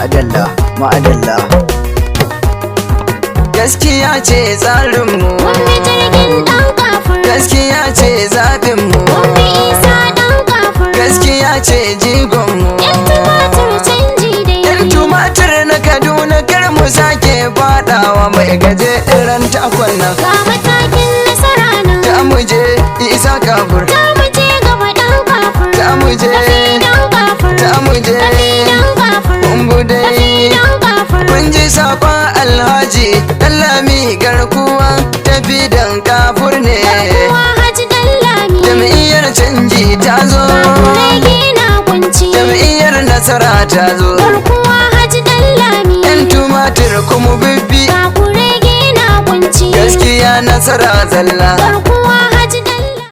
Ma'adalla, ma'adalla. Gaskiya ce tsarinmu. Mun bi jirgin ɗan kafur. Gaskiya ce zaɓinmu. Mun bi Isa ɗan kafur. Gaskiya ce jigonmu. Yan tumatur canji dai. Yan tumatir na Kaduna, kar mu sake fadawa mai gaje irin takon nan. Ga matakin nasara nan. Ta mu je, Isa kafur. Ta mu je gaba, ɗan kafur. Ta mu je. Tafi ɗan kafur. Ta mu je. Tafi ɗan kafur. Mun bude. Tafi ɗan kafur. Kun ji sakon Alhaji Dallami, garkuwa tafi dan kafur ne. Garkuwa Haji Ɗanlami. Jam'iyyar canji ta zo. Rage na kunci. Jam'iyyar nasara ta zo. Garkuwa Haji Ɗanlami. Yan tumatir kuma bibbi. Ga kurege na kunci. Gaskiya, nasara zalla. Garkuwa